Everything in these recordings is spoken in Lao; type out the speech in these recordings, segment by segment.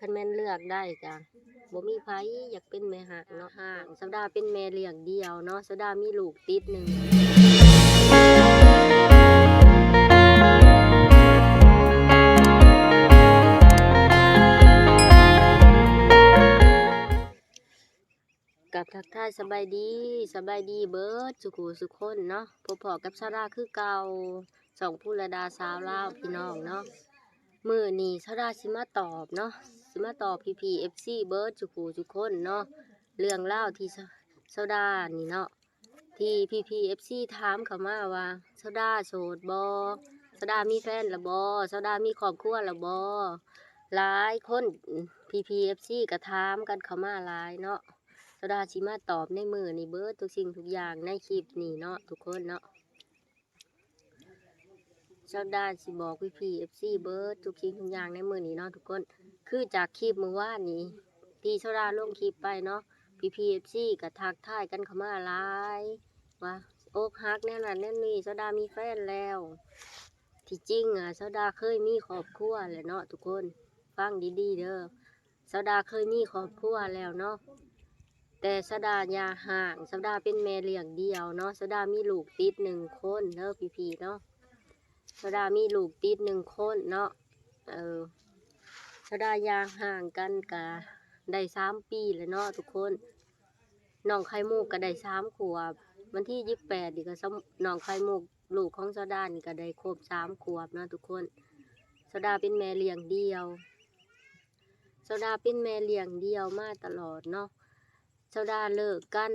ຄັນແມ່ນເລືອກໄດ້ກະບໍ່ມີໃຜຢາກເປັນແມ່ຮ້າງເນາະ ຮ້າງ. ສາວດາເປັນແມ່ລ້ຽງດ່ຽວເນາະ ສາວດາມີລູກຕິດໜຶ່ງ. ກັບທັກທາຍສະບາຍດີ ສະບາຍດີເບິດສູ່ຜູ້ສູ່ຄົນເນາະ ພົບພໍ້ກັບສາວດາຄືເກົ່າ ຊ່ອງພູລະດາສາວລາວ ພີ່ນ້ອງເນາະ. ມື້ນີ້ສາວດາຊິມາຕອບເນາະ ຊິມາຕອບພີ່ໆ ເອັຟຊີ ເບິດສູ່ຜູ້ສູ່ຄົນເນາະ ເລື່ອງລາວທີ່ສາວດານີ້ເນາະ ທີ່ພີ່ໆ ເອັຟຊີ ຖາມເຂົ້າມາວ່າ ສາວດາໂສດບໍ່? ສາວດາມີແຟນລະບໍ່? ສາວດາມີຄອບຄົວລະບໍ່? ຫຼາຍຄົນ ພີ່ໆ ເອັຟຊີ ກໍຖາມກັນເຂົ້າມາຫຼາຍເນາະ. ສາວດາຊິມາຕອບໃນມື້ນີ້ເບິດທຸກສິ່ງທຸກຢ່າງໃນຄລິບນີ້ເນາະ ທຸກຄົນເນາະ. ສາວດາຊິບອກພີ່ໆ ເອັຟຊີ ເບິດທຸກສິ່ງທຸກຢ່າງໃນມື້ນີ້ເນາະ ທຸກຄົນ. ຄືຈາກຄລິບມື້ວານນີ້ ທີ່ສາວດາລົງຄລິບໄປເນາະ ພີ່ໆ ເອັຟຊີ ກໍທັກທາຍກັນເຂົ້າມາຫຼາຍ ວ່າອົກຫັກແນວນັ້ນແນວນີ້ ສາວດາມີແຟນແລ້ວ. ທີ່ຈິງອະ ສາວດາເຄີຍມີຄອບຄົວແລ້ວເນາະ ທຸກຄົນ ຟັງດີໆ ເດີ. ສາວດາເຄີຍມີຄອບຄົວແລ້ວເນາະ ແຕ່ສາວດາຢ່າຮ້າງ ສາວດາເປັນແມ່ລ້ຽງດ່ຽວເນາະ ສາວດາມີລູກຕິດໜຶ່ງຄົນເດີ ພີ່ໆ ເນາະ. ສາວດາມີລູກຕິດໜຶ່ງຄົນເນາະ ເອີ ສາວດາຢ່າຮ້າງກັນກະໄດ້ສາມປີແລ້ວເນາະ ທຸກຄົນ. ນ້ອງໄຂ່ມຸກກໍໄດ້ສາມຂວບ ວັນທີຊາວແປດນີ້ກໍ ນ້ອງໄຂ່ມຸກ ລູກຂອງສາວດານີ້ກໍໄດ້ຄົບສາມຂວບເນາະ ທຸກຄົນ. ສາວດາເປັນແມ່ລ້ຽງດ່ຽວ ສາວດາເປັນແມ່ລ້ຽງດ່ຽວມາຕະຫຼອດເນາະ. ສາວດາເລີກກັນ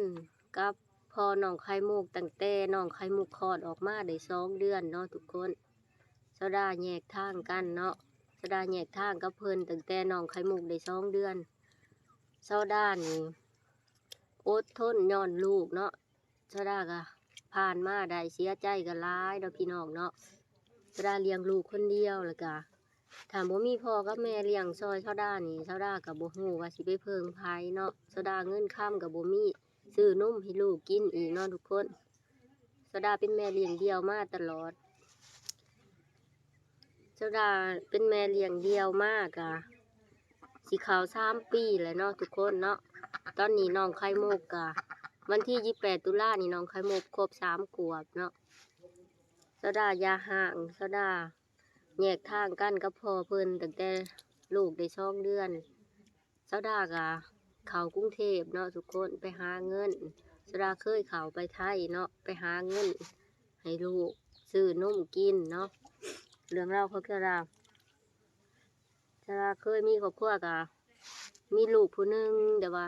ກັບພໍ່ນ້ອງໄຂ່ມຸກຕັ້ງແຕ່ນ້ອງໄຂ່ມຸກຄອດອອກມາໄດ້ສອງເດືອນເນາະ ທຸກຄົນ. ສາວດາແຍກທາງກັນເນາະ ສາວດາແຍກທາງກັບເພິ່ນຕັ້ງແຕ່ນ້ອງໄຂ່ມຸກໄດ້ສອງເດືອນ. ສາວດານີ້ອົດທົນຍ້ອນລູກເນາະ ສາວດາກະຜ່ານມາໄດ້ ເສຍໃຈກະຫຼາຍເນາະ ພີ່ນ້ອງເນາະ. ສາວດາລ້ຽງລູກຄົນດຽວ ແລ້ວກະຖ້າບໍ່ມີພໍ່ກັບແມ່ລ້ຽງຊ່ອຍສາວດານີ້ ສາວດາກະບໍ່ຮູ້ວ່າຊິໄປເພິ່ງໃຜເນາະ. ສາວດາເງິນຄຳກະບໍ່ມີ ຊື້ນົມໃຫ້ລູກກິນອີກເນາະ ທຸກຄົນ. ສາວດາເປັນແມ່ລ້ຽງດ່ຽວມາຕະຫຼອດ ສາວດາເປັນແມ່ລ້ຽງດ່ຽວມາກະຊິເຂົ້າສາມປີແລ້ວເນາະ ທຸກຄົນເນາະ. ຕອນນີ້ນ້ອງໄຂ່ມຸກກະ ວັນທີຊາວແປດຕຸລານີ້ ນ້ອງໄຂ່ມຸກຄົບສາມຂວບເນາະ. ສາວດາຢ່າຮ້າງ ສາວດາແຍກທາງກັນກັບພໍ່ເພິ່ນຕັ້ງແຕ່ລູກໄດ້ສອງເດືອນ. ສາວດາກະເຂົ້າກຸງເທບເນາະ ທຸກຄົນ ໄປຫາເງິນ ສາວດາເຄີຍເຂົ້າໄປໄທເນາະ ໄປຫາເງິນໃຫ້ລູກຊື້ນົມກິນເນາະ. ເລື່ອງລາວຂອງສາວດາ ສາວດາເຄີຍມີຄອບຄົວກະມີລູກຜູ້ໜຶ່ງ ແຕ່ວ່າ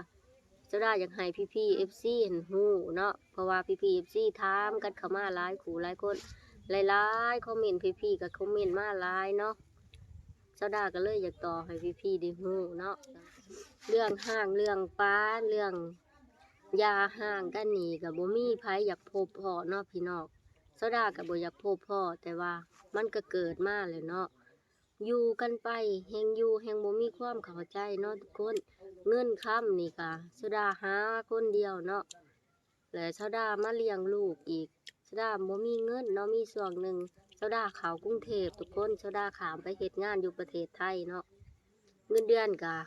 ສາວດາຢາກໃຫ້ພີ່ໆ ເອັຟຊີ ຫັ້ນຮູ້ເນາະ ເພາະວ່າພີ່ໆ ເອັຟຊີ ຖາມກັນເຂົ້າມາຫຼາຍຄູ່ຫຼາຍຄົນ ຫຼາຍໆຄອມເມັນ ພີ່ໆ ກໍຄອມເມັນມາຫຼາຍເນາະ. ສາວດາກໍເລີຍຢາກຕອບໃຫ້ພີ່ໆໄດ້ຮູ້ເນາະ ເລື່ອງຮ້າງເລື່ອງປາ ເລື່ອງຢ່າຮ້າງກັນນີ້ກໍບໍ່ມີໃຜຢາກພົບພໍ້ເນາະ ພີ່ນ້ອງ. ສາວດາກໍບໍ່ຢາກພົບພໍ້ ແຕ່ວ່າມັນກໍເກີດມາແລ້ວເນາະ ຢູ່ກັນໄປແຮ່ງຢູ່ແຮ່ງບໍ່ມີຄວາມເຂົ້າໃຈເນາະ ທຸກຄົນ. ເງິນຄຳນີ້ກໍສາວດາຫາຄົນດຽວເນາະ ແລະ ສາວດາມາລ້ຽງລູກອີກ ສາວດາບໍ່ມີເງິນເນາະ. ມີຊ່ວງໜຶ່ງສາວດາເຂົ້າກຸງເທບ ທຸກຄົນ ສາວດາຂ້າມໄປເຮັດງານຢູ່ປະເທດໄທເນາະ. ເງິນເດືອນກະ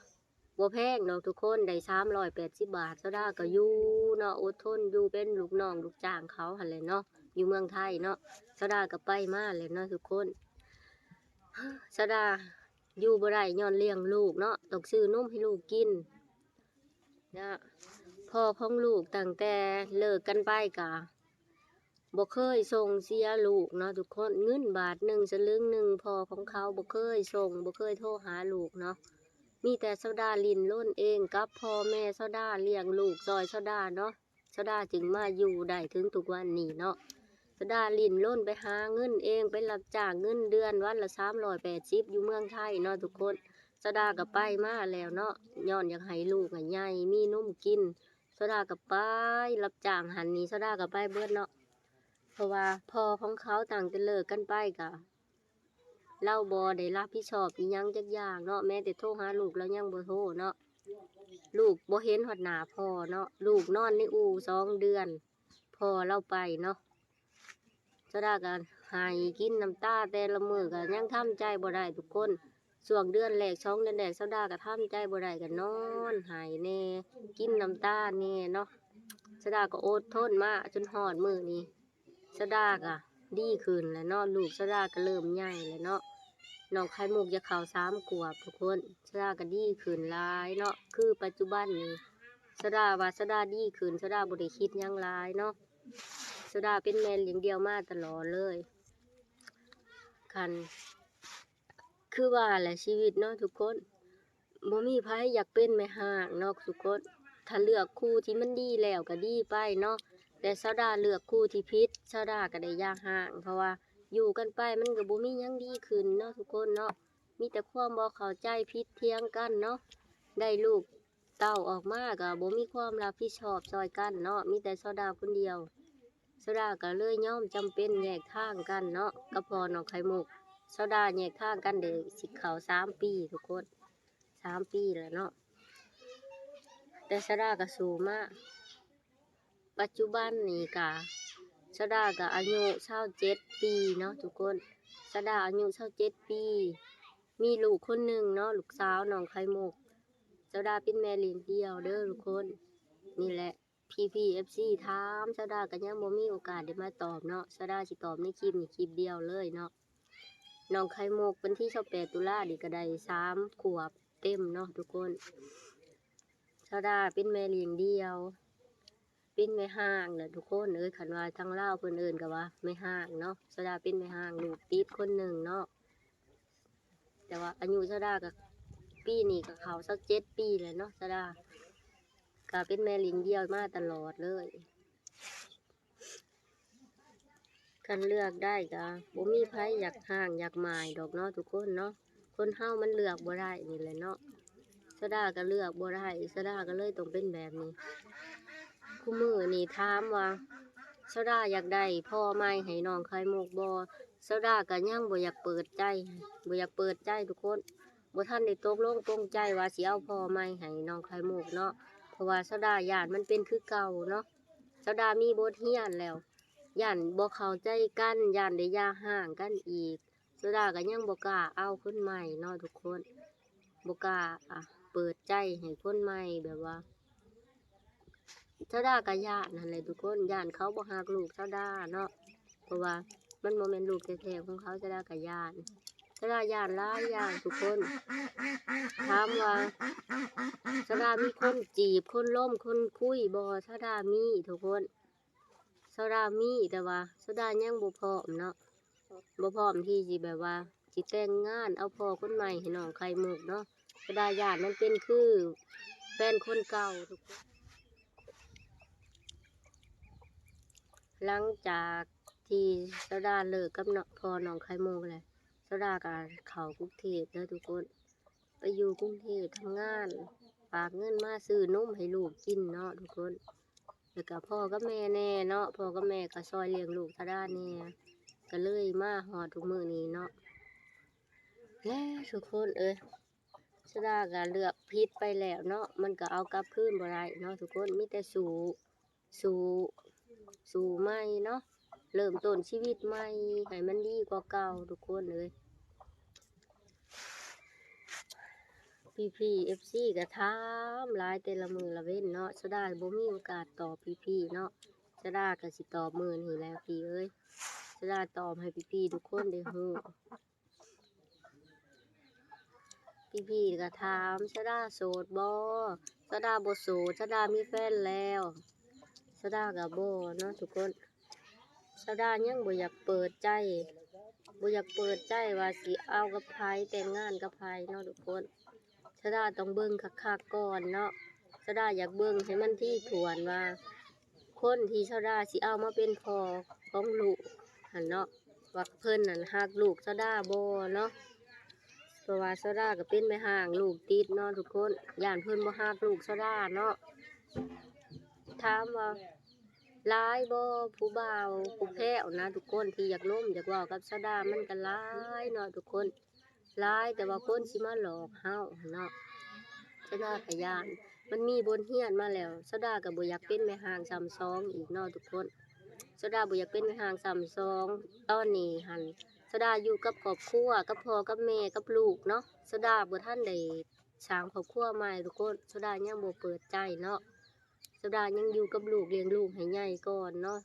ບໍ່ແພງດອກ ທຸກຄົນ ໄດ້ສາມຮ້ອຍແປດສິບບາດ ສາວດາກະຢູ່ເນາະ ອົດທົນຢູ່ເປັນລູກນ້ອງລູກຈ້າງເຂົາຫັ້ນແຫຼະເນາະ ຢູ່ເມືອງໄທເນາະ. ສາວດາກະໄປມາແຫຼະເນາະ ທຸກຄົນ. ສາວດາຢູ່ບໍ່ໄດ້ຍ້ອນລ້ຽງລູກເນາະ ຕ້ອງຊື້ນົມໃຫ້ລູກກິນ. ນະ ພໍ່ຂອງລູກຕັ້ງແຕ່ເລີກກັນໄປກະບໍ່ເຄີຍສົ່ງເສຍລູກເນາະ ທຸກຄົນ. ເງິນບາດໜຶ່ງ ສະລຶງໜຶ່ງ ພໍ່ຂອງເຂົາບໍ່ເຄີຍສົ່ງ ບໍ່ເຄີຍໂທຫາລູກເນາະ. ມີແຕ່ສາວດາລິ້ນລົນເອງກັບພໍ່ແມ່ສາວດາ ລ້ຽງລູກຊ່ອຍສາວດາເນາະ. ສາວດາຈຶ່ງມາຢູ່ໄດ້ເຖິງທຸກວັນນີ້ເນາະ. ສາວດາລິ້ນລົນໄປຫາເງິນເອງ ໄປຮັບຈ້າງເງິນເດືອນວັນລະສາມຮ້ອຍແປດສິບຢູ່ເມືອງໄທເນາະ ທຸກຄົນ. ສາວດາກໍໄປມາແລ້ວເນາະ ຍ້ອນຢາກໃຫ້ລູກໃຫຍ່ມີນົມກິນ ສາວດາກໍໄປຮັບຈ້າງຫັ້ນນີ້ ສາວດາກໍໄປເບິດເນາະ. ເພາະວ່າພໍ່ຂອງເຂົາຕັ້ງແຕ່ເລີກກັນໄປກໍ ລາວບໍ່ໄດ້ຮັບຜິດຊອບອີ່ຫຍັງຈັກຢ່າງເນາະ ແມ້ແຕ່ໂທຫາລູກລາວຍັງບໍ່ໂທເນາະ. ລູກບໍ່ເຫັນຮອດໜ້າພໍ່ເນາະ ລູກນອນໃນອູ່ສອງເດືອນ ພໍ່ລາວໄປເນາະ. ສາວດາກໍໄຫ້ກິນນ້ຳຕາແຕ່ລະມື້ ກໍຍັງທຳໃຈບໍ່ໄດ້ ທຸກຄົນ. ຊ່ວງເດືອນແລກ ສອງເດືອນແລກ ສາວດາກໍທຳໃຈບໍ່ໄດ້ ກໍນອນໄຫ້ແດ່ ກິນນ້ຳຕາແດ່ເນາະ. ສາວດາກໍອົດທົນມາຈົນຮອດມື້ນີ້ ສາວດາກໍດີຂຶ້ນແລ້ວເນາະ, ລູກສາວດາກໍເລີ່ມໃຫຍ່ແລ້ວເນາະ. ນ້ອງໄຂ່ມຸກຈະເຂົ້າສາມຂວບທຸກຄົນ, ສາວດາກໍດີຂຶ້ນຫຼາຍເນາະ. ຄືປັດຈຸບັນນີ້ ສາວດາວ່າສາວດາດີຂຶ້ນ, ສາວດາບໍ່ໄດ້ຄິດຫຍັງຫຼາຍເນາະ. ສາວດາເປັນແມ່ລ້ຽງດ່ຽວມາຕະຫຼອດເລີຍ. ຄັນ ຄືວ່າແຫຼະ ຊີວິດເນາະທຸກຄົນ, ບໍ່ມີໃຜຢາກເປັນແມ່ຮ້າງເນາະທຸກຄົນ. ຖ້າເລືອກຄູ່ທີ່ມັນດີແລ້ວກໍດີໄປເນາະ, ແຕ່ສາວດາເລືອກຄູ່ທີ່ຜິດ ສາວດາກໍໄດ້ຢ່າຮ້າງ, ເພາະວ່າຢູ່ກັນໄປມັນກໍບໍ່ມີຫຍັງດີຂຶ້ນເນາະທຸກຄົນເນາະ. ມີແຕ່ຄວາມບໍ່ເຂົ້າໃຈ ຜິດຖຽງກັນເນາະ. ໄດ້ລູກເຕົ້າອອກມາກໍບໍ່ມີຄວາມຮັບຜິດຊອບຊ່ອຍກັນເນາະ, ມີແຕ່ສາວດາຄົນດຽວ. ສາວດາກໍເລີຍຍອມຈຳເປັນແຍກທາງກັນເນາະ ກັບພໍ່ນ້ອງໄຂ່ມຸກ. ສາວດາແຍກທາງກັນໄດ້ຊິເຂົ້າສາມປີທຸກຄົນ, ສາມປີແລ້ວເນາະ. ແຕ່ສາວດາກໍສູ້ມາ. ປັດຈຸບັນນີ້ກະ ສາວດາກະອາຍຸຊາວເຈັດປີເນາະທຸກຄົນ. ສາວດາອາຍຸຊາວເຈັດປີ, ມີລູກຄົນໜຶ່ງເນາະ, ລູກສາວນ້ອງໄຂ່ມຸກ. ສາວດາເປັນແມ່ລ້ຽງດ່ຽວເດີທຸກຄົນ. ນີ້ແຫຼະ ພີ່ໆ ເອັຟຊີ ຖາມ ສາວດາກໍຍັງບໍ່ມີໂອກາດໄດ້ມາຕອບເນາະ. ສາວດາຊິຕອບໃນຄລິບນີ້ຄລິບດຽວເລີຍເນາະ. ນ້ອງໄຂ່ມຸກ ວັນທີຊາວແປດຕຸລານີ້ກໍໄດ້ສາມຂວບເຕັມເນາະທຸກຄົນ. ສາວດາເປັນແມ່ລ້ຽງດ່ຽວ ເປັນແມ່ຮ້າງແຫຼະທຸກຄົນເອີຍ. ຄັນວ່າທາງລາວເພິ່ນເອີ້ນກໍວ່າແມ່ຮ້າງເນາະ. ສາວດາເປັນແມ່ຮ້າງ ລູກຕິດຄົນໜຶ່ງເນາະ. ແຕ່ວ່າອາຍຸສາວດາກໍ ປີນີ້ກໍເຂົ້າຊາວເຈັດປີແລ້ວເນາະ. ສາວດາກໍເປັນແມ່ລ້ຽງດ່ຽວມາຕະຫຼອດເລີຍ. ຄັນເລືອກໄດ້ກໍບໍ່ມີໃຜຢາກຮ້າງຢາກໝ້າຍດອກເນາະທຸກຄົນເນາະ. ຄົນເຮົາມັນເລືອກບໍ່ໄດ້ນີ້ແຫຼະເນາະ. ສາວດາກໍເລືອກບໍ່ໄດ້, ສາວດາກໍເລີຍຕ້ອງເປັນແບບນີ້. ຄູ່ມື້ນີ້ຖາມວ່າ ສາວດາຢາກໄດ້ພໍ່ໃໝ່ໃຫ້ນ້ອງໄຂ່ມຸກບໍ່? ສາວດາກໍຍັງບໍ່ຢາກເປີດໃຈ, ບໍ່ຢາກເປີດໃຈທຸກຄົນ. ບໍ່ທັນໄດ້ຕົກລົງປົງໃຈວ່າຊິເອົາພໍ່ໃໝ່ໃຫ້ນ້ອງໄຂ່ມຸກເນາະ, ເພາະວ່າສາວດາຢ້ານມັນເປັນຄືເກົ່າເນາະ. ສາວດາມີບົດຮຽນແລ້ວ, ຢ້ານບໍ່ເຂົ້າໃຈກັນ, ຢ້ານໄດ້ຢ່າຮ້າງກັນອີກ. ສາວດາກໍຍັງບໍ່ກ້າເອົາຄົນໃໝ່ເນາະທຸກຄົນ, ບໍ່ກ້າ ອ່າ ເປີດໃຈໃຫ້ຄົນໃໝ່. ແບບວ່າ ສາວດາກໍຢ້ານຫັ້ນແຫຼະທຸກຄົນ, ຢ້ານເຂົາບໍ່ຮັກລູກສາວດາເນາະ, ເພາະວ່າມັນບໍ່ແມ່ນລູກແທ້ໆຂອງເຂົາ. ສາວດາກໍຢ້ານ, ສາວດາຢ້ານຫຼາຍຢ່າງທຸກຄົນ. ຖາມວ່າສາວດາມີຄົນຈີບ, ຄົນລົມ, ຄົນຄຸຍບໍ່? ສາວດາມີທຸກຄົນ, ສາວດາມີ, ແຕ່ວ່າສາວດາຍັງບໍ່ພ້ອມເນາະ, ບໍ່ພ້ອມທີ່ຊິແບບວ່າຊິແຕ່ງງານ ເອົາພໍ່ຄົນໃໝ່ໃຫ້ນ້ອງໄຂ່ມຸກເນາະ. ສາວດາຢ້ານມັນເປັນຄືແຟນຄົນເກົ່າທຸກຄົນ. ຫຼັງຈາກທີ່ສາວດາເລີກກັບນ້ອງ ພໍ່ນ້ອງໄຂ່ມຸກແລ້ວ, ສາວດາກໍເຂົ້າກຸງເທບເດີທຸກຄົນ. ໄປຢູ່ກຸງເທບທຳງານ, ຝາກເງິນມາຊື້ນົມໃຫ້ລູກກິນເນາະທຸກຄົນ. ແລ້ວກໍພໍ່ກັບແມ່ແດ່ເນາະ, ພໍ່ກັບແມ່ກໍຊ່ອຍລ້ຽງລູກສາວດາແດ່, ກໍເລີຍມາຮອດທຸກມື້ນີ້ເນາະ. ແລະທຸກຄົນເອີຍ, ສາວດາກໍເລືອກຜິດໄປແລ້ວເນາະ, ມັນກໍເອົາກັບຄືນບໍ່ໄດ້ເນາະທຸກຄົນ. ມີແຕ່ສູ້ ສູ້ ສູ້ໃໝ່ເນາະ, ເລີ່ມຕົ້ນຊີວິດໃໝ່ໃຫ້ມັນດີກວ່າເກົ່າທຸກຄົນເອີຍ. ພີ່ໆ ເອັຟຊີ ກໍຖາມຫຼາຍແຕ່ລະມື້ລະເວັນເນາະ, ສາວດາບໍ່ມີໂອກາດຕອບພີ່ໆເນາະ. ສາວດາກໍຊິຕອບມື້ນີ້ແຫຼະພີ່ເອີຍ, ສາວດາຕອບໃຫ້ພີ່ໆທຸກຄົນໄດ້ຮູ້. ພີ່ໆກໍຖາມ ສາວດາໂສດບໍ່? ສາວດາບໍ່ໂສດ, ສາວດາມີແຟນແລ້ວ. ສາວດາກໍບໍ່ເນາະທຸກຄົນ, ສາວດາຍັງບໍ່ຢາກເປີດໃຈ, ບໍ່ຢາກເປີດໃຈວ່າຊິເອົາກັບໃຜ, ແຕ່ງງານກັບໃຜເນາະທຸກຄົນ. ສາວດາຕ້ອງເບິ່ງຄັກໆກ່ອນເນາະ, ສາວດາຢາກເບິ່ງໃຫ້ມັນຖີ່ຖ້ວນວ່າ ຄົນທີ່ສາວດາຊິເອົາມາເປັນພໍ່ຂອງລູກຫັ້ນເນາະ, ວ່າເພິ່ນນັ້ນຮັກລູກສາວດາບໍ່ເນາະ. ເພາະວ່າສາວດາກໍເປັນແມ່ຮ້າງລູກຕິດເນາະທຸກຄົນ, ຢ້ານເພິ່ນບໍ່ຮັກລູກສາວດາເນາະ. ຖາມວ່າຫຼາຍບໍ່ ຜູ້ບ່າວຜູ້ແພ້ວນະທຸກຄົນ ທີ່ຢາກລົມຢາກເວົ້າກັບສາວດາ, ມັນກໍຫຼາຍເນາະທຸກຄົນ. ຫຼາຍ ແຕ່ວ່າຄົນຊິມາຫຼອກເຮົາຫັ້ນເນາະ. ສາວດາກໍຢ້ານ, ມັນມີບົດຮຽນມາແລ້ວ. ສາວດາກໍບໍ່ຢາກເປັນແມ່ຮ້າງຊ້ຳສອງອີກເນາະທຸກຄົນ. ສາວດາບໍ່ຢາກເປັນແມ່ຮ້າງຊ້ຳສອງ. ຕອນນີ້ຫັ້ນ ດາຢູ່ກັບຄອບຄົວ ກັບພໍ່ກັບແມ່ກັບລູກເນາະ. ໂຊດາບໍ່ທັນໄດ້ສ້າງຄອບຄົວໃໝ່ທຸກຄົນ, ໂຊດາຍັງບໍ່ເປີດໃຈເນາະ. ໂຊດາຍັງຢູ່ກັບລູກ ລ້ຽງລູກໃຫ້ໃຫຍ່ກ່ອນເນາະ.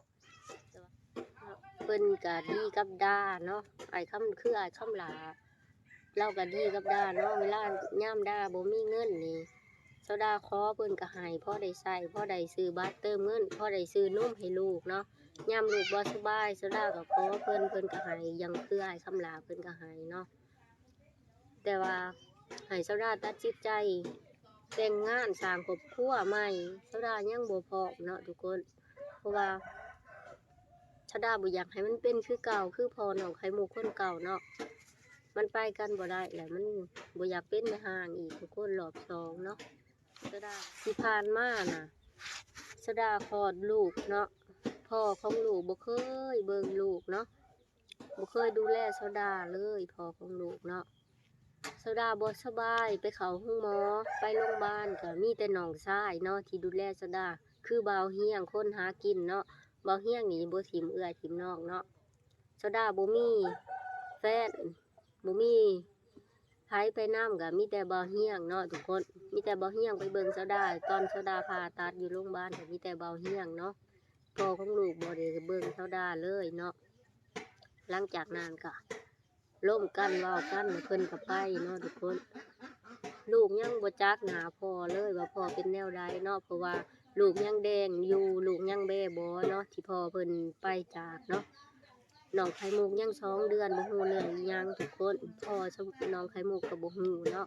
ເພິ່ນກະດີກັບດາເນາະ, ອ້າຍຄຳ ຄືອ້າຍຄຳຫຼ້າ ລາວກະດີກັບດາເນາະ. ເວລາຍາມດາບໍ່ມີເງິນນີ້ ໂຊດາຂໍເພິ່ນກະໃຫ້ ພໍໄດ້ໃຊ້ ພໍໄດ້ຊື້ບັດເຕີມເງິນ ພໍໄດ້ຊື້ນົມໃຫ້ລູກເນາະ. ຍາມລູກບໍ່ສະບາຍ ໂຊດາກະຂໍເພິ່ນ ເພິ່ນກະໃຫ້ ຢ່າງຄືອ້າຍຄຳຫຼ້າເພິ່ນກະໃຫ້ເນາະ. ແຕ່ວ່າໃຫ້ໂຊດາຕັດສິນໃຈແຕ່ງງານ ສ້າງຄອບຄົວໃໝ່ ໂຊດາຍັງບໍ່ພ້ອມເນາະທຸກຄົນ. ເພາະວ່າໂຊດາບໍ່ຢາກໃຫ້ມັນເປັນຄືເກົ່າ ຄືພໍ່ນ້ອງໄຂ່ມຸກຄົນເກົ່າເນາະ. ມັນໄປກັນບໍ່ໄດ້ແລ້ວ ມັນບໍ່ຢາກເປັນແມ່ຮ້າງອີກທຸກຄົນ ຮອບສອງເນາະ. ໂຊດາ ທີ່ຜ່ານມານະ ໂຊດາຄອດລູກເນາະ, ພໍ່ຂອງລູກບໍ່ເຄີຍເບິ່ງລູກເນາະ. ບໍ່ເຄີຍດູແລໂຊດາເລີຍ ພໍ່ຂອງລູກເນາະ. ໂຊດາບໍ່ສະບາຍ ໄປເຂົ້າໂຮງໝໍ ໄປໂຮງບານ ກະມີແຕ່ນ້ອງຊາຍເນາະທີ່ດູແລໂຊດາ ຄືບ່າວຮຽງ ຄົນຫາກິນເນາະ. ບ່າວຮຽງນີ້ບໍ່ຖິ້ມເອື້ອຍຖິ້ມນ້ອງເນາະ. ໂຊດາບໍ່ມີແຟນ ບໍ່ມີໃຜໄປນຳ ກະມີແຕ່ບ່າວຮຽງເນາະທຸກຄົນ. ມີແຕ່ບ່າວຮຽງໄປເບິ່ງໂຊດາ ຕອນໂຊດາຜ່າຕັດຢູ່ໂຮງບານ ກະມີແຕ່ບ່າວຮຽງເນາະ. ພໍ່ຂອງລູກບໍ່ໄດ້ເບິ່ງໂຊດາເລີຍເນາະ. ຫຼັງຈາກນັ້ນກະລົມກັນເວົ້າກັນ ແລ້ວເພິ່ນກະໄປເນາະທຸກຄົນ. ລູກຍັງບໍ່ຈັກໜ້າພໍ່ເລີຍວ່າພໍ່ເປັນແນວໃດເນາະ, ເພາະວ່າລູກຍັງແດງຢູ່ ລູກຍັງແບເບາະເນາະ ທີ່ພໍ່ເພິ່ນໄປຈາກເນາະ. ນ້ອງໄຂ່ມຸກຍັງສອງເດືອນ ບໍ່ຮູ້ເລື່ອງອີ່ຫຍັງທຸກຄົນ. ພໍ່ນ້ອງໄຂ່ມຸກກະບໍ່ຮູ້ເນາະ.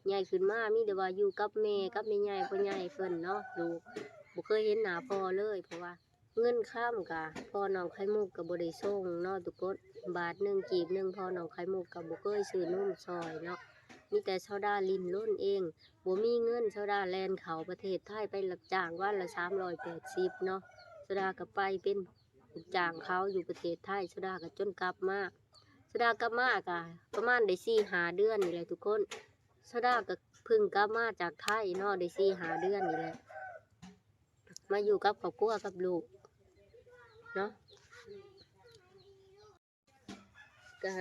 ໃຫຍ່ຂຶ້ນມາມີແຕ່ວ່າຢູ່ກັບແມ່ ກັບແມ່ໃຫຍ່ ພໍ່ໃຫຍ່ເພິ່ນເນາະ. ລູກບໍ່ເຄີຍເຫັນໜ້າພໍ່ເລີຍ ເພາະວ່າ ເງິນຄຳກະພໍ່ນ້ອງໄຂ່ມຸກກະບໍ່ໄດ້ສົ່ງເນາະທຸກຄົນ. ບາດໜຶ່ງ ກີບໜຶ່ງ ພໍ່ນ້ອງໄຂ່ມຸກກະບໍ່ເຄີຍຊື້ນົມຊ່ອຍເນາະ. ມີແຕ່ໂຊດາລິ້ນລົນເອງ ບໍ່ມີເງິນ ໂຊດາແລ່ນເຂົ້າປະເທດໄທໄປຮັບຈ້າງວັນລະສາມຮ້ອຍແປດສິບເນາະ. ໂຊດາກະໄປເປັນລູກຈ້າງເຂົາຢູ່ປະເທດໄທ. ໂຊດາກະຈົນກັບມາ ໂຊດາກັບມາກະປະມານໄດ້ສີ່ຫ້າເດືອນນີ້ແຫຼະທຸກຄົນ. ໂຊດາກະເພິ່ງກັບມາຈາກໄທເນາະ ໄດ້ສີ່ຫ້າເດືອນນີ້ແຫຼະ. ມາຢູ່ກັບຄອບຄົວກັບລູກເນາະ. ກະ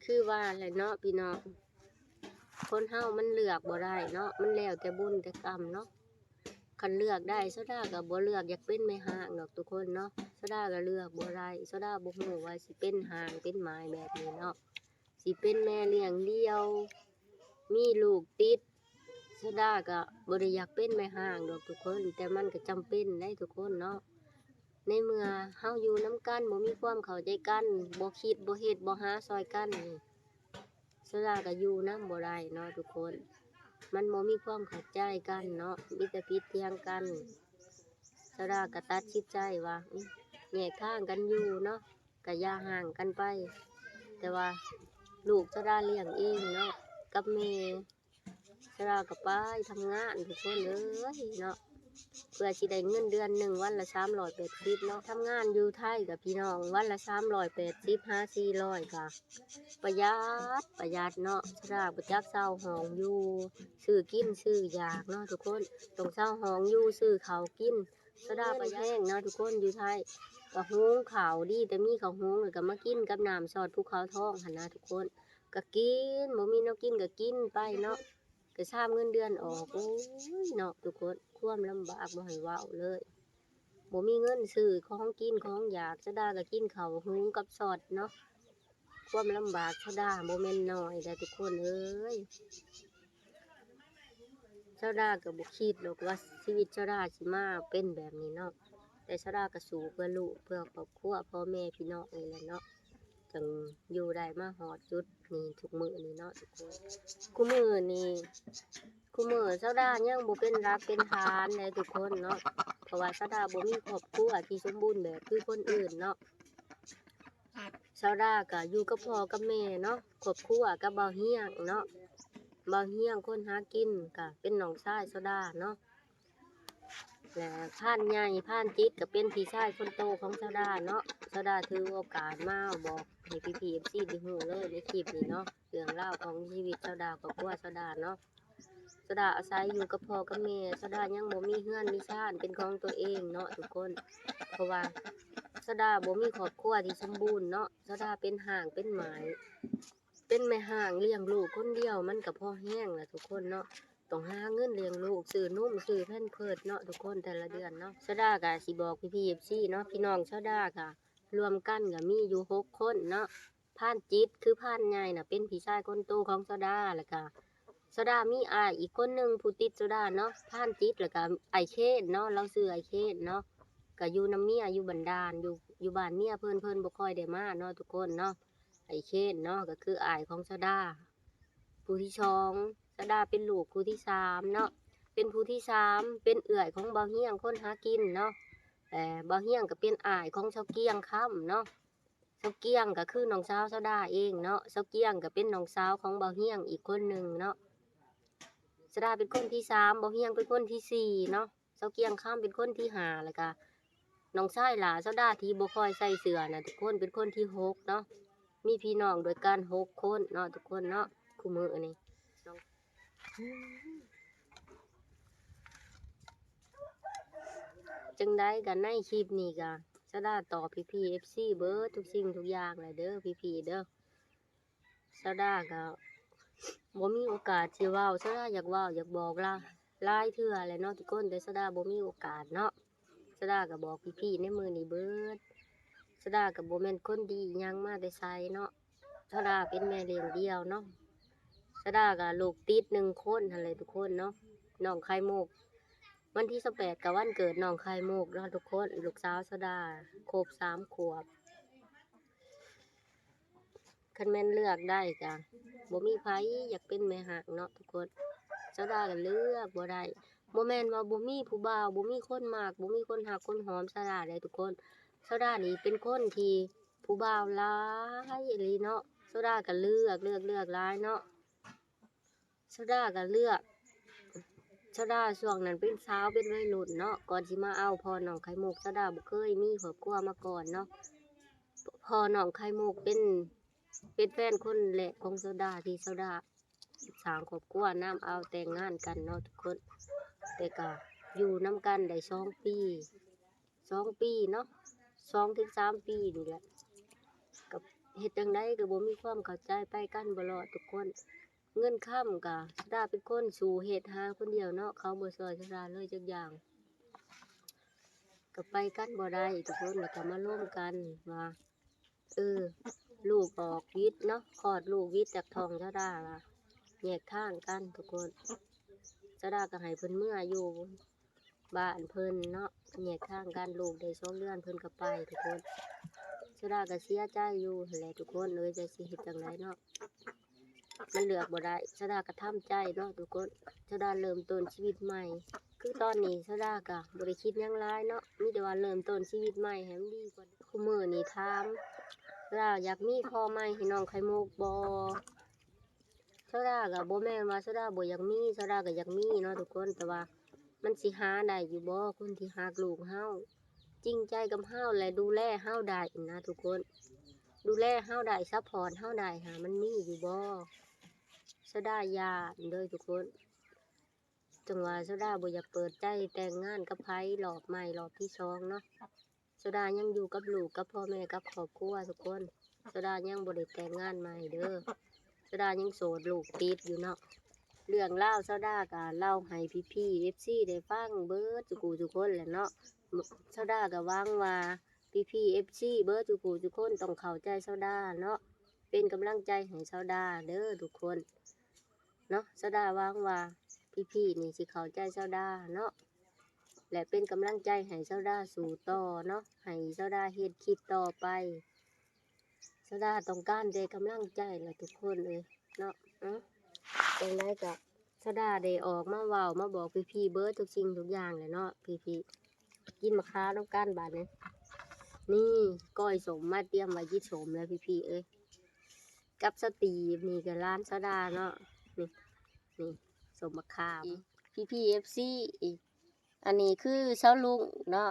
ຄືວ່າແຫຼະເນາະພີ່ນ້ອງ, ຄົນເຮົາມັນເລືອກບໍ່ໄດ້ເນາະ, ມັນແລ້ວແຕ່ບຸນແຕ່ກຳເນາະ. ຄັນເລືອກໄດ້ ໂຊດາກະບໍ່ເລືອກຢາກເປັນແມ່ຮ້າງດອກທຸກຄົນເນາະ. ໂຊດາກະເລືອກບໍ່ໄດ້, ໂຊດາບໍ່ຮູ້ວ່າຊິເປັນຮ້າງເປັນໝ້າຍແບບນີ້ເນາະ. ຊິເປັນແມ່ລ້ຽງດ່ຽວ ມີລູກຕິດ ໂຊດາກະບໍ່ໄດ້ຢາກເປັນແມ່ຮ້າງດອກທຸກຄົນ, ແຕ່ມັນກະຈຳເປັນໄດ໋ທຸກຄົນເນາະ. ໃນເມື່ອເຮົາຢູ່ນຳກັນ ບໍ່ມີຄວາມເຂົ້າໃຈກັນ ບໍ່ຄິດ ບໍ່ເຮັດ ບໍ່ຫາຊ່ອຍກັນນີ້ ໂຊດາກະຢູ່ນຳບໍ່ໄດ້ເນາະທຸກຄົນ. ມັນບໍ່ມີຄວາມເຂົ້າໃຈກັນເນາະ, ມີແຕ່ຜິດຖຽງກັນ. ໂຊດາກະຕັດສິນໃຈວ່າ ອືມ ແຍກທາງກັນຢູ່ເນາະ. ກະຢ່າຮ້າງກັນໄປ. ແຕ່ວ່າລູກໂຊດາລ້ຽງເອງເນາະ ກັບແມ່. ໂຊດາກະໄປທຳງານທຸກຄົນເອີຍເນາະ, ເພື່ອຊິໄດ້ເງິນເດືອນໜຶ່ງວັນລະສາມຮ້ອຍແປດສິບເນາະ. ທຳງານຢູ່ໄທກະພີ່ນ້ອງ ວັນລະສາມຮ້ອຍແປດສິບຫາສີ່ຮ້ອຍ ກະປະຢັດ ປະຢັດເນາະ. ໂຊດາບໍ່ຈັກເຊົ່າຫ້ອງຢູ່ ຊື້ກິນຊື້ຢາກເນາະທຸກຄົນ, ຕ້ອງເຊົ່າຫ້ອງຢູ່ ຊື້ເຂົ້າກິນ. ໂຊດາປະຢັດແຮງເນາະທຸກຄົນ. ຢູ່ໄທກະຫຸງເຂົ້າ ດີແຕ່ມີເຂົ້າຫຸງ ແລ້ວກະມາກິນກັບນ້ຳຊອດພູເຂົາທອງຫັ້ນນະທຸກຄົນ. ກະກິນ ບໍ່ມີແນວກິນກະກິນໄປເນາະ, ກະຊາມເງິນເດືອນອອກ. ໂອ້ຍເນາະທຸກຄົນ ຄວາມລຳບາກບໍ່ໃຫ້ເວົ້າເລີຍ. ບໍ່ມີເງິນຊື້ຂອງກິນຂອງຢາກ, ໂຊດາກະກິນເຂົ້າຫຸງກັບຊອດເນາະ. ຄວາມລຳບາກໂຊດາບໍ່ແມ່ນນ້ອຍເດ້ທຸກຄົນເອີຍ. ໂຊດາກະບໍ່ຄິດດອກວ່າຊີວິດໂຊດາຊິມາເປັນແບບນີ້ເນາະ, ແຕ່ໂຊດາກະສູ້ເພື່ອລູກ ເພື່ອຄອບຄົວ ພໍ່ແມ່ພີ່ນ້ອງນີ້ແຫຼະເນາະ, ຈຶ່ງຢູ່ໄດ້ມາຮອດຈຸດນີ້ທຸກມື້ນີ້ເນາະທຸກຄົນ. ຄູ່ມື້ນີ້ ຄູ່ມື້ໂຊດາຍັງບໍ່ເປັນຫຼັກເປັນຖານເດ້ທຸກຄົນເນາະ, ເພາະວ່າໂຊດາບໍ່ມີຄອບຄົວທີ່ສົມບູນແບບຄືຄົນອື່ນເນາະ. ໂຊດາກະຢູ່ກັບພໍ່ກັບແມ່ເນາະ, ຄອບຄົວກັບບ່າວຮຽງເນາະ. ບ່າວຮຽງຄົນຫາກິນ ກະເປັນນ້ອງຊາຍໂຊດາເນາະ, ແລະ ພານໃຫຍ່ ພານຈິດ ກະເປັນພີ່ຊາຍຄົນໂຕຂອງໂຊດາເນາະ. ໂຊດາຖືໂອກາດມາບອກໃຫ້ພີ່ໆ ເອັຟຊີ ໄດ້ຮູ້ເລີຍໃນຄລິບນີ້ເນາະ, ເລື່ອງລາວຂອງຊີວິດໂຊດາ ຄອບຄົວໂຊດາເນາະ. ໂຊດາອາໄສຢູ່ກັບພໍ່ກັບແມ່, ໂຊດາຍັງບໍ່ມີເຮືອນມີຊານເປັນຂອງຕົວເອງເນາະທຸກຄົນ, ເພາະວ່າ ສາວດາບໍ່ມີຄອບຄົວທີ່ສົມບູນເນາະ, ສາວດາເປັນຮ່າງເປັນໝ້າຍ ເປັນແມ່ຮ່າງລ້ຽງລູກຄົນດຽວ ມັນກໍພໍແຮງລະທຸກຄົນເນາະ, ຕ້ອງຫາເງິນລ້ຽງລູກ ຊື້ນົມ ຊື້ແພມເພີດເນາະທຸກຄົນ ແຕ່ລະເດືອນເນາະ. ສາວດາກໍຊິບອກພີ່ໆ ເອັຟຊີ ເນາະ, ພີ່ນ້ອງສາວດາກໍລວມກັນກໍມີຢູ່ຫົກຄົນເນາະ. ພານຈິດ ຄືພານໃຫຍ່ນະ ເປັນພີ່ຊາຍຄົນໂຕຂອງສາວດາ, ແລ້ວກະສາວດາມີອ້າຍອີກຄົນໜຶ່ງຜູ້ຕິດສາວດາເນາະ, ພານຈິດ ແລ້ວກະອ້າຍເຄນເນາະ, ລາວຊື່ອ້າຍເຄນເນາະ, ກະຢູ່ນຳເມຍ ຢູ່ບັນດານ ຢູ່ ຢູ່ບ້ານເມຍເພິ່ນ, ເພິ່ນບໍ່ຄ່ອຍໄດ້ມາເນາະທຸກຄົນເນາະ. ອ້າຍເຄນເນາະ ກໍຄືອ້າຍຂອງສາວດາ. ຜູ້ທີສອງ ສາວດາເປັນລູກຜູ້ທີສາມເນາະ, ເປັນຜູ້ທີສາມ ເປັນເອື້ອຍຂອງບ່າວຮຽງຄົນຫາກິນເນາະ, ແລະ ບ່າວຮຽງກໍເປັນອ້າຍຂອງຊາວກຽງຄຳເນາະ. ຊາວກຽງກໍຄືນ້ອງສາວສາວດາເອງເນາະ, ຊາວກຽງກໍເປັນນ້ອງສາວຂອງບ່າວຮຽງອີກຄົນໜຶ່ງເນາະ. ສາວດາເປັນຄົນທີສາມ, ບ່າວຮຽງເປັນຄົນທີສີ່ເນາະ, ຊາວກຽງຄຳເປັນຄົນທີຫ້າ, ແລ້ວກະນ້ອງຊາຍຫຼ້າສາວດາທີ່ບໍ່ຄ່ອຍໃສ່ເສື້ອນະທຸກຄົນ ເປັນຄົນທີຫົກເນາະ. ມີພີ່ນ້ອງດ້ວຍກັນຫົກຄົນເນາະທຸກຄົນເນາະ ຄູ່ມື້ນີ້. ຈັ່ງໃດກໍໃນຄລິບນີ້ກໍສາວດາຕອບພີ່ໆ ເອັຟຊີ ເບິດທຸກສິ່ງທຸກຢ່າງແຫຼະເດີພີ່ໆເດີ. ສາວດາກໍບໍ່ມີໂອກາດຊິເວົ້າ, ສາວດາຢາກເວົ້າຢາກບອກຫຼາຍ ຫຼາຍເທື່ອແຫຼະເນາະທຸກຄົນ, ແຕ່ສາວດາບໍ່ມີໂອກາດເນາະ. ສາວດາກໍບອກພີ່ໆໃນມື້ນີ້ເບິດ. ສາວດາກໍບໍ່ແມ່ນຄົນດີຫຍັງມາແຕ່ໃສເນາະ, ສາວດາເປັນແມ່ລ້ຽງດຽວເນາະ. ສາວດາກໍລູກຕິດໜຶ່ງຄົນຫັ້ນແຫຼະທຸກຄົນເນາະ, ນ້ອງໄຂ່ມຸກ. ວັນທີຊາວແປດກໍວັນເກີດນ້ອງໄຂ່ມຸກເນາະທຸກຄົນ, ລູກສາວສາວດາຄົບສາມຂວບ. ຄັນແມ່ນເລືອກໄດ້ກະບໍ່ມີໃຜຢາກເປັນແມ່ຮັກເນາະທຸກຄົນ, ສາວດາກໍເລືອກບໍ່ໄດ້. ບໍ່ແມ່ນວ່າບໍ່ມີຜູ້ບ່າວ, ບໍ່ມີຄົນມັກ, ບໍ່ມີຄົນຮັກຄົນຫອມສາວດາເດ້ທຸກຄົນ. ສາວດານີ້ເປັນຄົນທີ່ຜູ້ບ່າວຫຼາຍອີ່ຫຼີເນາະ, ສາວດາກໍເລືອກ ເລືອກ ເລືອກຫຼາຍເນາະ. ສາວດາກໍເລືອກ, ສາວດາຊ່ວງນັ້ນເປັນສາວເປັນໄວລຸ້ນເນາະ, ກ່ອນຊິມາເອົາພໍ່ນ້ອງໄຂ່ມຸກ ສາວດາບໍ່ເຄີຍມີຄອບຄົວມາກ່ອນເນາະ. ພໍ່ນ້ອງໄຂ່ມຸກເປັນ ເປັນແຟນຄົນແລກຂອງສາວດາ ທີ່ສາວດາສ້າງຄອບຄົວນຳ ເອົາແຕ່ງງານກັນເນາະທຸກຄົນ. ແຕ່ກໍຢູ່ນຳກັນໄດ້ສອງປີ ສອງປີເນາະ, ສອງເຖິງສາມປີນີ້ແຫຼະ. ກໍເຮັດຈັ່ງໃດກໍບໍ່ມີຄວາມເຂົ້າໃຈ, ໄປກັນບໍ່ລອດທຸກຄົນ. ເງິນຄຳກະ ສາວດາເປັນຄົນສູ້ເຮັດຫາຄົນດຽວເນາະ, ເຂົາບໍ່ຊ່ວຍສາວດາເລີຍຈັກຢ່າງ. ກໍໄປກັນບໍ່ໄດ້ທຸກຄົນ, ແລ້ວກໍມາລົມກັນວ່າ ເອີ ລູກອອກວິດເນາະ, ຄອດລູກວິດຈາກທ້ອງສາວດາ ວ່າແຍກທາງກັນທຸກຄົນ. ສາວດາກໍໃຫ້ເພິ່ນເມືອຢູ່ ບ້ານເພິ່ນເນາະ, ແຍກທາງກັນ. ລູກໄດ້ສອງເດືອນເພິ່ນກໍໄປທຸກຄົນ. ສາວດາກໍເສຍໃຈຢູ່ຫັ້ນແຫຼະທຸກຄົນເອີຍ, ຈັກຊິເຮັດຈັ່ງໃດເນາະ, ມັນເລືອກບໍ່ໄດ້. ສາວດາກໍທຳໃຈເນາະທຸກຄົນ, ສາວດາເລີ່ມຕົ້ນຊີວິດໃໝ່. ຄືຕອນນີ້ສາວດາກໍບໍ່ໄດ້ຄິດຫຍັງຫຼາຍເນາະ, ມີແຕ່ວ່າເລີ່ມຕົ້ນຊີວິດໃໝ່ໃຫ້ມັນດີກວ່າ. ຄູ່ມື້ນີ້ຖາມສາວດາ ຢາກມີພໍ່ໃໝ່ໃຫ້ນ້ອງໄຂ່ມຸກບໍ່? ສາວດາກໍບໍ່ແມ່ນວ່າສາວດາບໍ່ຢາກມີ, ສາວດາກໍຢາກມີເນາະທຸກຄົນ, ແຕ່ວ່າມັນຊິຫາໄດ້ຢູ່ບໍ່ ຄົນທີ່ຮັກລູກເຮົາ, ຈິງໃຈກັບເຮົາ ແລະ ດູແລເຮົາໄດ້ນະທຸກຄົນ, ດູແລເຮົາໄດ້ ຊັບພອດເຮົາໄດ້ຫາ ມັນມີຢູ່ບໍ່? ສາວດາຢ້ານເດີທຸກຄົນ, ຈັ່ງວ່າສາວດາບໍ່ຢາກເປີດໃຈແຕ່ງງານກັບໃຜລອບໃໝ່ ລອບທີສອງເນາະ. ສາວດາຍັງຢູ່ກັບລູກກັບພໍ່ແມ່ກັບຄອບຄົວທຸກຄົນ, ສາວດາຍັງບໍ່ໄດ້ແຕ່ງງານໃໝ່ເດີ. ສາວດາຍັງໂສດ ລູກຕິດຢູ່ເນາະ. ເລື່ອງລາວສາວດາກໍເລົ່າໃຫ້ພີ່ໆ ເອັຟຊີ ໄດ້ຟັງເບິດທຸກຜູ້ທຸກຄົນແຫຼະເນາະ. ສາວດາກໍຫວັງວ່າພີ່ໆ ເອັຟຊີ ເບິດທຸກຜູ້ທຸກຄົນຕ້ອງເຂົ້າໃຈສາວດາເນາະ, ເປັນກຳລັງໃຈໃຫ້ສາວດາເດີທຸກຄົນ. ເນາະ, ສາວດາຫວັງວ່າພີ່ໆນີ້ຊິເຂົ້າໃຈສາວດາເນາະ ແລະ ເປັນກຳລັງໃຈໃຫ້ສາວດາສູ້ຕໍ່ເນາະ, ໃຫ້ສາວດາເຮັດຄລິບຕໍ່ໄປ. ສາວດາຕ້ອງການແຕ່ກຳລັງໃຈລະທຸກຄົນເອີຍເນາະ. ເອົ້າ ຈັ່ງໃດກໍສາວດາໄດ້ອອກມາເວົ້າມາບອກພີ່ໆເບິດທຸກສິ່ງທຸກຢ່າງແຫຼະເນາະ. ພີ່ໆ ກິນໝາກຂາມນຳກັນບາດນີ້. ນີ້ ກ້ອຍສົ້ມມາຕຽມໄວ້ກິນສົ້ມແລ້ວພີ່ໆເອີຍ. ກັບສະຕີບ ນີ້ກໍຫຼານສາວດາເນາະ. ນີ້ ນີ້ ສົ້ມໝາກຂາມ. ພີ່ໆ ເອັຟຊີ ອັນນີ້ຄືຊາວລຸງເນາະ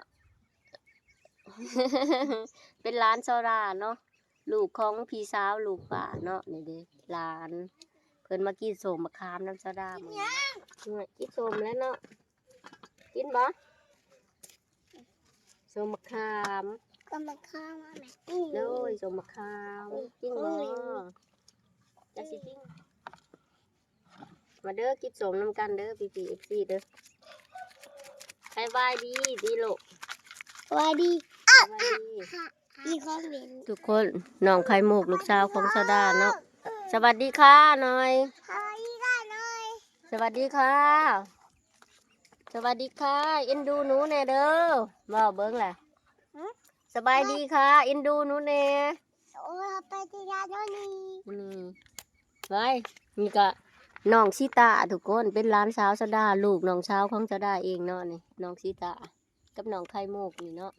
ເປັນຫຼານສາວດາເນາະ, ລູກຂອງພີ່ສາວລູກປ້າເນາະ. ນີ້ເດ້ຫຼານ ເພິ່ນມາກິນສົ້ມໝາກຂາມນຳສາວດາມື້ນີ້. ກິນສົ້ມແລ້ວເນາະ. ກິນບໍ່? ສົ້ມໝາກຂາມ. ຕົ້ມໝາກຂາມ ໂດຍ ສົ້ມໝາກຂາມ ກິນບໍ່? ຈັກຊິກິນ ມາເດີ ກິນສົ້ມນຳກັນເດີ ພີ່ໆ ເອັຟຊີ ເດີ. ສະບາຍດີຕິລູກ ສະບາຍດີ ສະບາຍດີ ອີກຄົນເປັນ ທຸກຄົນ ນ້ອງໄຂ່ມຸກ ລູກສາວຂອງສາວດາເນາະ. ສະຫວັດດີຄ່າໜ່ອຍ ສະຫວັດດີຄ່າໜ່ອຍ ສະຫວັດດີຄ່າ ສະຫວັດດີຄ່າ ເອັນດູໜູແດ່ເດີ ເວົ້າເບິ່ງລະ ຫື? ສະບາຍດີຄ່າ ເອັນດູໜູແດ່ ໂອ້ຍ ເຮົາໄປທີ່ຮ້ານໂນ່ນນີ້ ອືມ ໄວ້ ນີ້ກະນ້ອງຊີຕາ ທຸກຄົນ ເປັນຫຼານສາວສາວດາ ລູກນ້ອງສາວຂອງສາວດາເອງເນາະ ນີ້ນ້ອງຊີຕາ ກັບນ້ອງໄຂ່ມຸກນີ້ເນາະ.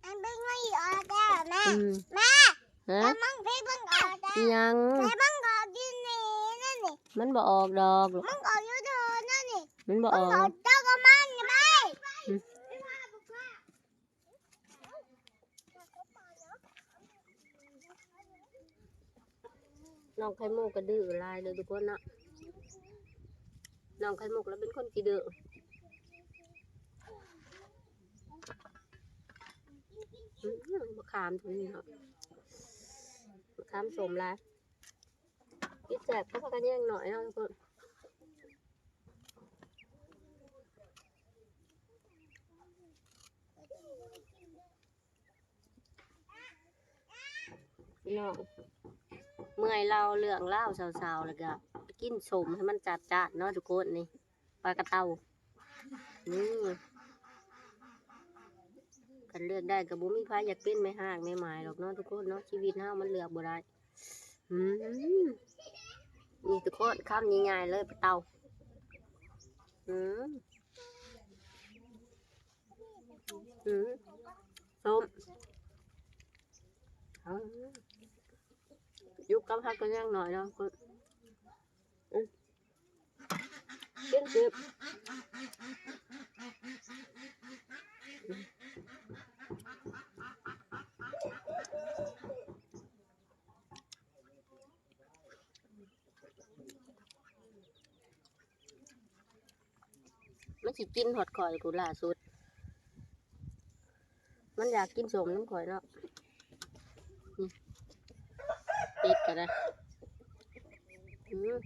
ອັນເບິ່ງມັນອອກແລ້ວແມ່ ອືມ ແມ່ ຮະ? ແຕ່ມັນເພິ່ງອອກແລ້ວ ອີຫຍັງ? ແຕ່ມັນອອກຢູ່ນີ້ ນັ້ນນີ້ ມັນບໍ່ອອກດອກ ມັນອອກຢູ່ໂດນນັ້ນນີ້ ມັນບໍ່ອອກ ມັນອອກເຈົ້າກໍມັນໄປ ອືມ. ນ້ອງໄຂ່ມຸກກໍດື້ຫຼາຍເດີທຸກຄົນເນາະ ນ້ອງໄຂ່ມຸກລະເປັນຄົນຂີ້ດື້. ອືມ ມະຂາມຕົວນີ້ເນາະ ມະຂາມສົ້ມຫຼາຍ ກິນແຊບ ກໍພາກັນແຍ່ງໜ້ອຍເນາະທຸກຄົນ. ພີ່ນ້ອງ ເມື່ອຍເລົ່າເລື່ອງລາວເຊົາໆ ແລ້ວກະກິນສົ້ມໃຫ້ມັນຈັດຈ້ານເນາະທຸກຄົນ. ນີ້ ປາກະເຕົາ ນີ້ ຄັນເລືອກໄດ້ກໍບໍ່ມີໃຜຢາກເປັນແມ່ຮ້າງແມ່ໝ້າຍດອກເນາະທຸກຄົນເນາະ ຊີວິດເຮົາມັນເລືອກບໍ່ໄດ້. ອືມ ນີ້ທຸກຄົນ ຄຳໃຫຍ່ໆເລີຍ ປາເຕົາ ອືມ ອືມ ສົ້ມ ອືມ ຢູ່ກັບເຮົາກໍຍັງໜ້ອຍເນາະ ອືມ ກິນສິ ມັນຊິກິນຮອດຂ້ອຍພຸ້ນລ່າສຸດ ມັນຢາກກິນສົ້ມນຳຂ້ອຍເນາະ. ນີ້ ເປັດກໍໄດ້ ອືມ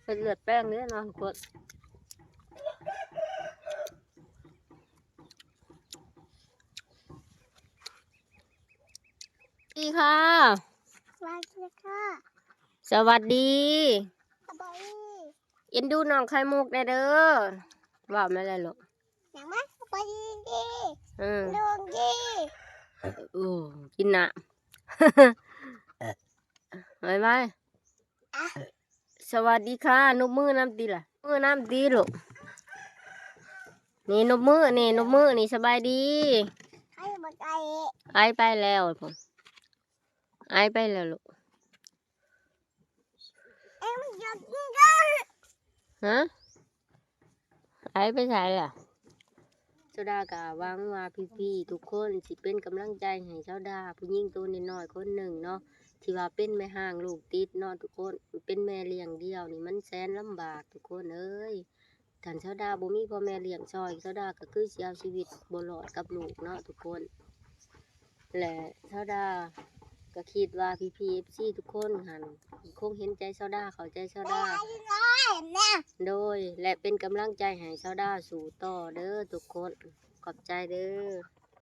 ເປັດເລືອດແປງເດ້ເນາະທຸກຄົນ. ດີຄ່າ ສະຫວັດດີຄ່າ ສະຫວັດດີ ສະຫວັດດີ ເອັນດູນ້ອງໄຂ່ມຸກແດ່ເດີ ເວົ້າແມ່ນແຫຼະລູກ ຫຍັງມາ ສະຫວັດດີດີ ເອີ ດວງດີ ໂອ້ ກິນນ້ຳ ບາຍບາຍ. ສະຫວັດດີຄ່າ ນົບມືນຳຕິລະ ມືນຳຕິລູກ ນີ້ນົບມື ນີ້ນົບມື ນີ້ສະບາຍດີ ໄອບໍ່ໄດ້ ໄອໄປແລ້ວພຸ້ນ ໄອໄປແລ້ວລູກ ເອັມຢາກກິນ ຮະ? ໄອໄປໃສລະ? ສາວດາກະຫວັງວ່າພີ່ໆທຸກຄົນຊິເປັນກຳລັງໃຈໃຫ້ສາວດາ ຜູ້ຍິງໂຕນ້ອຍໆຄົນໜຶ່ງເນາະ ທີ່ວ່າເປັນແມ່ຮ້າງລູກຕິດເນາະທຸກຄົນ ເປັນແມ່ລ້ຽງດຽວນີ້ມັນແສນລຳບາກທຸກຄົນເອີຍ. ຄັນສາວດາບໍ່ມີພໍ່ແມ່ລ້ຽງຊ່ອຍ ສາວດາກໍຄືຊິເອົາຊີວິດບໍ່ລອດກັບລູກເນາະທຸກຄົນ. ແລະ ສາວດາກໍຄິດວ່າພີ່ໆ ເອັຟຊີ ທຸກຄົນຫັ້ນຄົງເຫັນໃຈສາວດາ ເຂົ້າໃຈສາວດາ ໂດຍ ແລະ ເປັນກຳລັງໃຈໃຫ້ສາວດາສູ້ຕໍ່ເດີທຸກຄົນ. ຂອບໃຈເດີ.